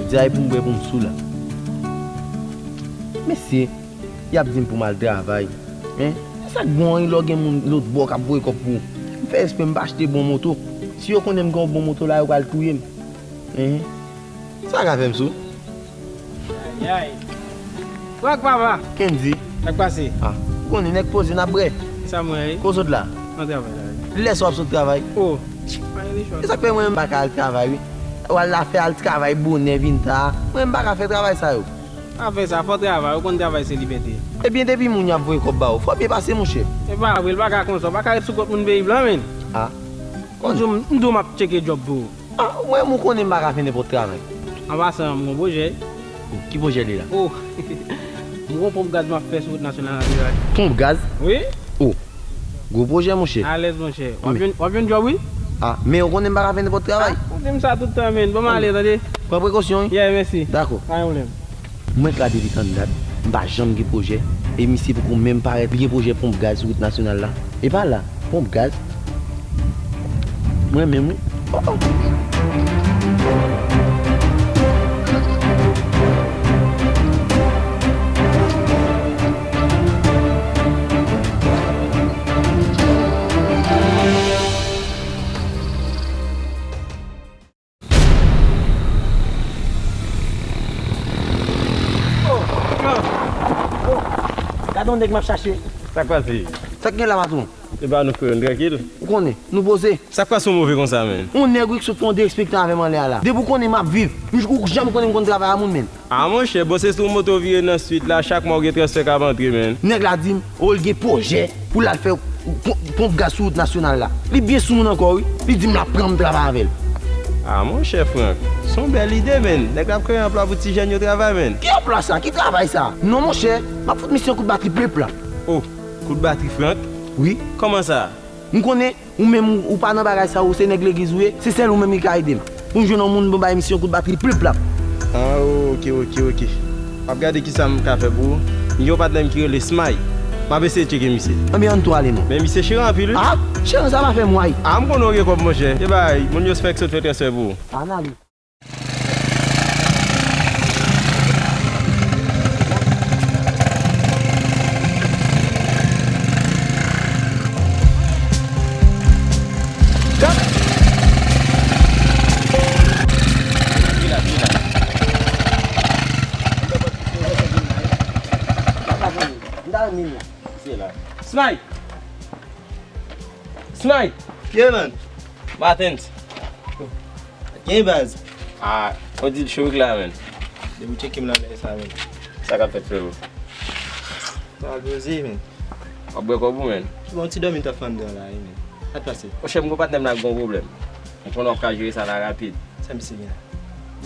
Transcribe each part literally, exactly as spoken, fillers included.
Di a e pou m bwè pou m sou la. Mesye, y ap di m pou m al travay. Hein? Se sa k bon an, lè w gen moun lòt bò k ap voye kòb pou ou. M fè espre m pa achte bon moto. Si yo konnen m gen yon bon moto la, yo pral touye m. Hein? Sa ka fè m sou? Ayayay. Wak papa. Kendy. Sa k pase? Ah, ou konnen nèg poze n ap bwè. Sa mwen ye. Kote w sot la? Nan travay la. Lè sa w ap sot travay? Oh. Pa gen lechwa. E sa k fè mwen menm m pa ka al travay wi. W al la fè al travay bonè vin ta. Mwen menm m pa ka fè travay sa yo. Pa fè sa, fò travay, ou konn travay se libète. Ebyen depi moun y ap voye kòb ba ou, fò w byen pase monchè. E pa vre, l pa ka konsa, w pa ka ret sou kont moun peyi blan menm. Ah. M di w, m di w m ap tcheke djòb pou ou. Ah, mwen, ou konnen m pa ka fè nenpòt travay. An pasan, m gon pwojè. Oh, ki pwojè li la? Oh, m gon ponp gaz m ap fè sou wout nasyonal la deja. Ponp gaz? Wi. Oh, gwo pwojè, monchè. Alèz, monchè. W ap jwenn, w ap jwenn djòb, wi. Ah, men ou konnen m pa ka fè nenpòt travay. Ah, ou di m sa tout tan, men. Ban m ale, tande. Pran prekosyon, wi. Yeah, mèsi. Dakò. Pa gen pwoblèm. Mwen k la depi tann dat, m pa janm gen pwojè, e misye poko menm parèt li gen pwojè ponp gaz sou wout nasyonal la. E pa la, ponp gaz. Mwen menm wi. Oh, oh. Oh, oh, gade yon nèg m ap chache. Sa k pase? Sa k gen la, patwon? E ba nou, frè, nou trankil. Ou konnen, nou poze. Sa k pase w move konsa, menn? Yon nèg wi k sot fè yon derespektan avè m anlè a la. Depi w konnen m ap viv, ou janm konnen m konn travay a moun, menn. Ah, monchè, bon, se sou moto w vire nan swit la, chak mwa w gen transfè k ap antre, menn. Nèg la di m, o, l gen pwojè pou l al fè pon-, ponp gaz sou wout nasyonal la. Li byen sou moun ankò, wi. Li di m l ap pran m travay avè l. Ah, monchè Frank, se yon bèl ide, menn. Nèg la ap kreye anplwa pou ti jèn yo travay, menn. Ki anplwa sa? Ki travay sa? Non, monchè, m ap fout misye yon kout batri pliplap. Oh, kout batri Frank? Wi. Kòman sa? M konnen ou menm ou, ou pa nan bagay sa, ou se nèg legliz ou ye, se sèl ou menm ki ka ede m. Pou m jwenn yon moun pou m bay misye yon kout batri pliplap. Ah, oke, oke, oke. M ap gade kisa m ka fè pou ou. M gen yon patnè m ki rele Smay. M ap eseye tcheke misye. Anben, ann tou ale non. Men misye chere anpil, wi. Ah, chere sa pa fè m wè. Ah, m konnen w gen kòb, monchè. E bay, moun yo fèk sot fè transfè pou ou. Ann ale. Smay! Smay! Yeah, man. Martens. Gen baz. Ah, ou di l cho wi la, menn. Depi w tcheke m nan lè sa, menn. Sa k ap fèt, frero? Sa poze, menn. W ap bwè kòb ou, menn? Bon, ti dòmi t ap fè anndan la, wi, menn. Sa k pase? Monchè, m gon patnè m la k gon pwoblèm. M konnen w ap ka jere sa la rapid. Sa misye gen la?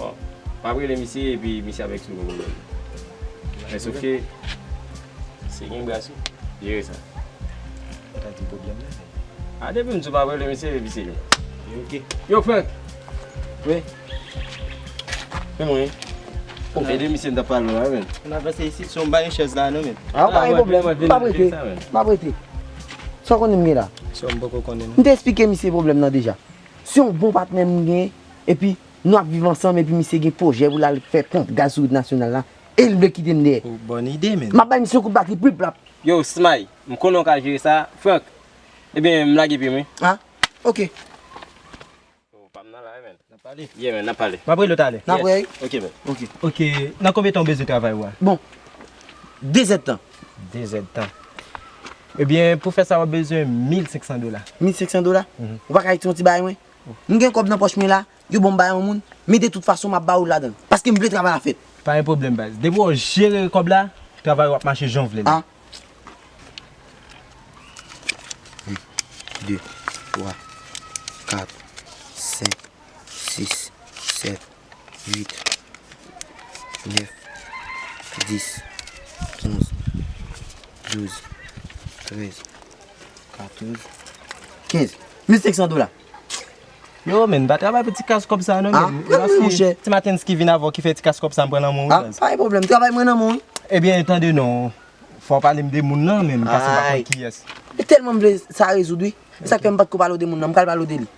Bon, m ap rele misye epi misye ap eksplike w pwoblèm. Men sofke, misye gen bras wi. Jere sa. Ou ta di pwoblèm la, men. A, depi m di w m ap rele misye, epi se li. Ok. Yo, Frank! Wi. Men mwen. Oh, ede misye m t ap pale w la, men. Ann avanse isit, si w m pa gen chèz la, non, men. A, pa gen pwoblèm. M ap rete. M ap rete. Sa w konnen m gen la? Sa m poko konnen, non. M te eksplike misye pwoblèm nan deja. Se yon bon patnè m gen, epi nou ap viv ansanm, epi misye gen pwojè pou l al fè ponp gaz sou wout nasyonal la, e l vle kite m dèyè. Oh, bòn ide, men. M ap bay misye yon kout batri pliplap. Yo, Smay, m konnen w ka jere sa. Frank, ebyen, m lage pye m, wi. Ah, ok. Oh, pa m nan la, wi, men. N ap pale? Yeah, men, n ap pale. M ap rele w talè. N ap wè, wi. Ok, men. Ok. Ok, nan konbyen tan w bezwen travay ou a? Bon, de zèdtan. De zèdtan. Ebyen, pou fè sa, w ap bezwen mil senk san dola. Mil senk san dola? Mhm. Ou pa ka retire yon ti bagay mwen? M gen kòb nan pòch mwen la, yo ban m bay yon moun, men de tout fason m ap ba ou l ladan l. Paske m vle travay la fèt. Pa gen pwoblèm, baz. Depi w jere kòb la, travay w ap mache jan w vle l. Ah. Un, deux, trois, quatre, cinq, six, sept, huit, neuf, dix, onze, douze, treize, quatorze, quinze. Mil senk san dola. Yo, men, pa travay pou ti kas kòb sa, non, men. Ah, pran mwen, monchè. Ti maten ki vin avè w ki fè ti kas kòb sa, m pran nan men w, baz. Ah, pa gen pwoblèm, travay mwen nan men w, wi. Ebyen, tande non. Fò w pale m de moun nan, men m pase m pa konn kiyès. E tèlman m vle sa rezoud, wi. E sa k fè m pa t ko pale w de moun nan, m pral pale w de li.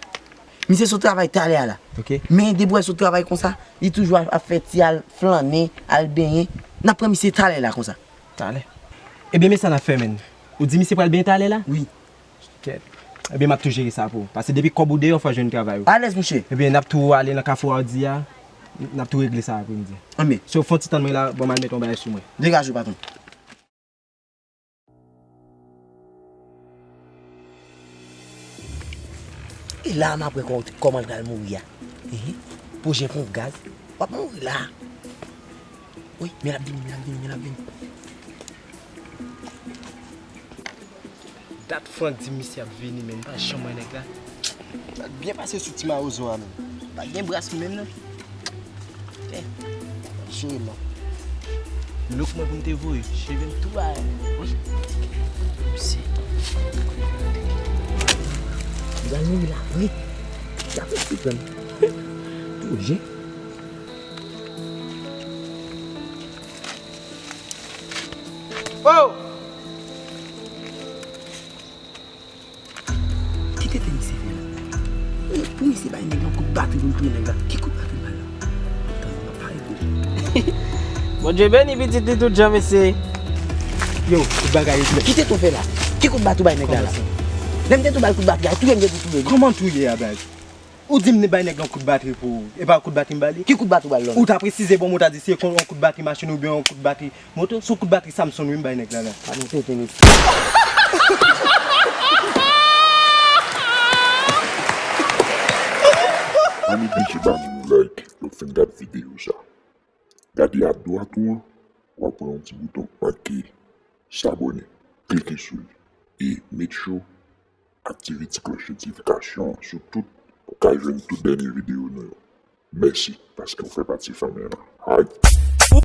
Misye sot travay talè a la. Ok. Men depi w wè l sot travay konsa, li toujou ap, ap fè ti al flannen, al benyen. N ap pran misye talè la konsa. Talè. Ebyen, men sa n ap fè, menn. Ou di misye pral benyen talè la? Wi. Kèt. Ebyen, m ap tou jere sa pou ou. Paske depi kòb ou deyò, fò w jwenn travay ou. Alèz, monchè. Ebyen, n ap tou ale nan kafou a w di a. N ap tou regle sa apremidi. Anben. So, fè yon ti tann mwen la, ban m al met yon bagay sou mwen. Degaje w, patwon. E la a m ap wè kò-, kòman l pral mouri a. Ehe. Pwojè pon gaz. W ap mouri la a. Wi, men l ap vini, men l ap vini, men l ap vini. Dat Frank di misye ap vini, men m pa janm wè nèg la. Sa t byen pase sou ti mawozo a, menm. Pa t gen bras li menm, non. Eh, jere, non. Look mwen pou m te voye, cheve m tou bagay. Wi. Misye. Li pral mouri la, wi. Li ap rete pran. Tou je. Oh! Ki tete misye fè la? E pou misye bay nèg lan kout batri pou l touye nèg la. Ki kout batri l bay la? Tann, m ap pale pou li. Bondye beni pitit li tout jan, mesye. Yo, tout bagay regle. Ki tete w fè la? Ki kout batri w bay nèg la la? Kòman sa? Lè m te tou ba l kout batri a, touye m te tou touye li. Kòman touye a, baz? Ou di m bay nèg lan kout batri pou ou. E pa kout batri m ba li? Ki kout batri w ba l la? Ou ta presize bon, ou ta di se kon yon kout batri machin oubyen yon kout batri moto. Se yon kout batri Samsung wi m bay nèg la la. Pa nou tenten mesye. Pa neglije ba nou yon like lè w fin gad videyo sa. Gade adwat ou an, w ap wè yon ti bouton anki. Sabone, klike sou li. E make sure aktive ti klòch notifikasyon an sou tout pou w ka jwenn tout dènye videyo nou yo. Mèsi paske w fè pati fanmi an. Hype! Ou